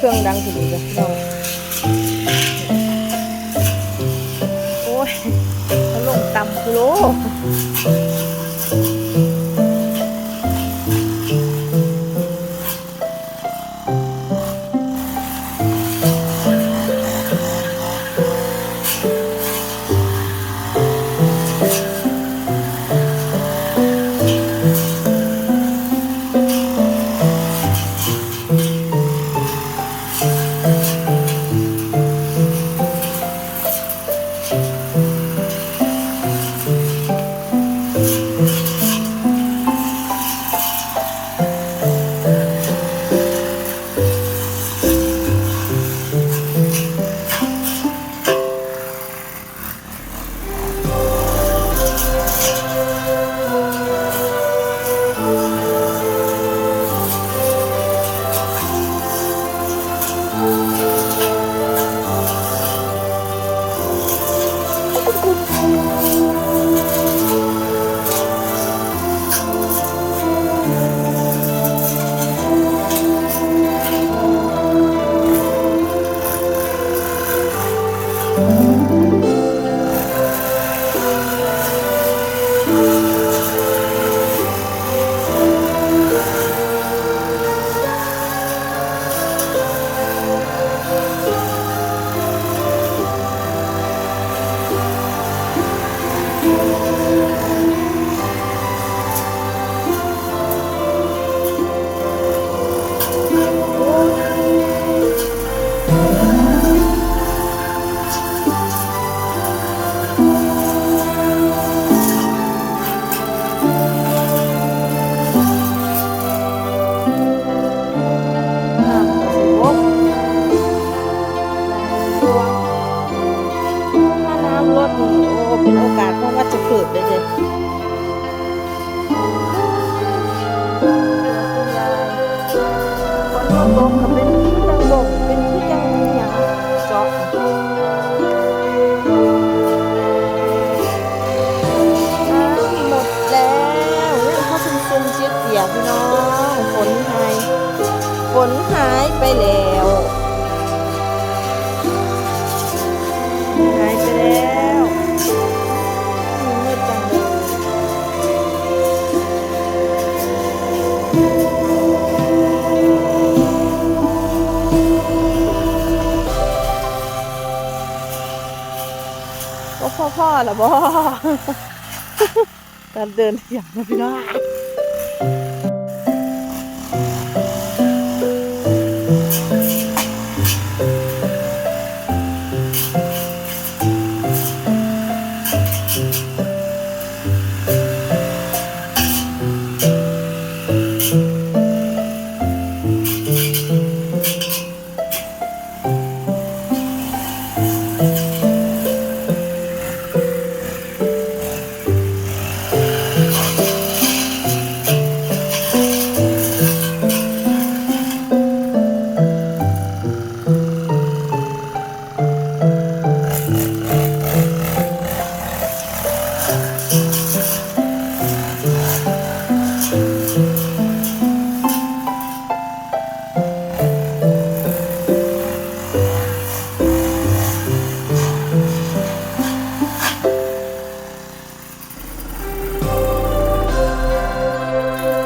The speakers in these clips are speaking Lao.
ເຄື່ອງດັງຂຶ້ນອີກແລ້ວພີ່ນ້ອງ. ໂອ້ຍ ເຂົາລົງຕ່ຳໂພດໂລ. ຖ້ານ້ຳລົດນີ້ ໂອ້ ເປັນໂອກາດຂອງວັດຈະພືດເດ້. ຝົນບໍ່ຕົກກໍເປັນຄືຈັ່ງບົກ ເປັນຄືຈັ່ງຫຍັງເຈາະ. ນ້ຳໝົດແລ້ວ ຍັງພໍຊຸ່ມໆເຈຍໆ ພີ່ນ້ອງ. ຝົນຫາຍ ຝົນຫາຍໄປແລ້ວ ຫາຍໄປແລ້ວ. ມືດຈັງເລີຍ. ບໍ່ພໍ ພໍລະບໍ? ການເດີນທຽງນະພີ່ນ້ອງ.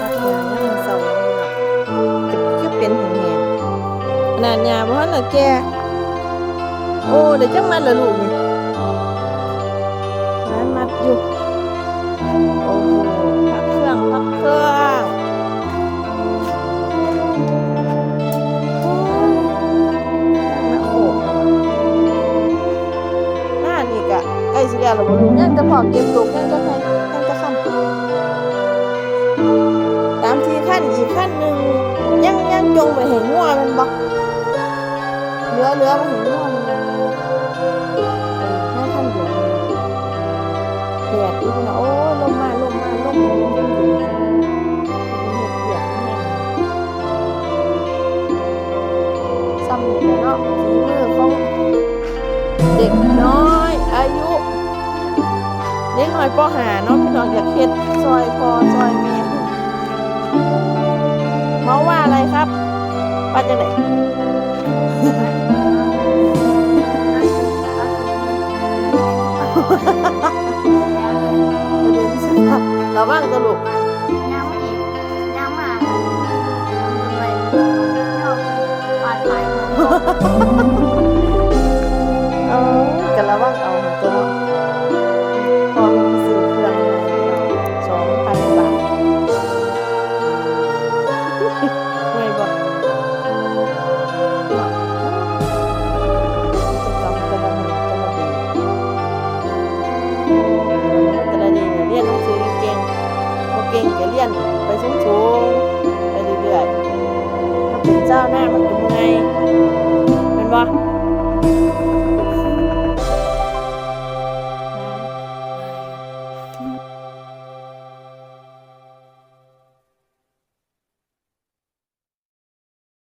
ຕັດຫຍ້າຍາມເຊົ້າ ຄືເປັນແຫ້ງໆ ຂະໜາດຫຍ້າບໍ່ທັນລະແກ່. ໂອ້ ໄດ້ຈັກມັດລະລູກນີ້? ຫຼາຍມັດຢູ່. ໂອ້ ພັກເຄື່ອງ ພັກເຄື່ອງ. ໂອ້ຍ ມາໂອ້ ໜ້ານີ້ກະໃກ້ຊິແລ້ວລະບໍ່ລູກ? ຍັງແຕ່ພໍເກັບຕົກ ຍັງແຕ່ໄຮ່ ຍັງແຕ່ຄັນ ຕາມທີ່ຄັນອີກຄັນໜຶ່ງ ຍັງ ຍັງຈົ່ງໄວ້ໃຫ້ງົວແມ່ນບໍ່? ເຫຼືອ ເຫຼືອໄວ້ໃຫ້ງົວແມ່ນບໍ່? ເອີ ຍັງຄັນດຽວ ແດດອີກພຸ້ນນະ. ໂອ້ຍ ລົມມາ ລົມມາ ລົມ ລົມ ລົມ ລົມ ເຮັດວຽກແຮງ ຊ່ຳນີ້ແຫຼະເນາະ ຝີມືຂອງເດັກນ້ອຍ ອາຍຸເດັກນ້ອຍ ປໍຫ້າ ເນາະ ພີ່ນ້ອງ ຢາກເຮັດຊ່ອຍພໍ່ຊ່ອຍແມ່. ເມົາວ່າອະໄລຄັບ? ວ່າຈັ່ງໃດ? ລະວັງເດີລູກ. ເອີ ກະລະວັງເອົາຫັ້ນຕົວະ ພໍ່ມັນໄປຊື້ເຄື່ອງໃຫ້ພີ່ນ້ອງ ສອງພັນບາດ ເມື່ອຍບໍ່? ກິດຈະກຳແຕ່ລະມື້ແຕ່ລະມື້ ແຕ່ລະມື້ ແຕ່ລະມື້ ລຽນໜັງສືເກັ່ງໆ ບໍ່ເກັ່ງກະລຽນໄປສູງໆ ໄປເລື້ອຍໆ. ເຮົາເປັນຊາວນາ ມັນກະ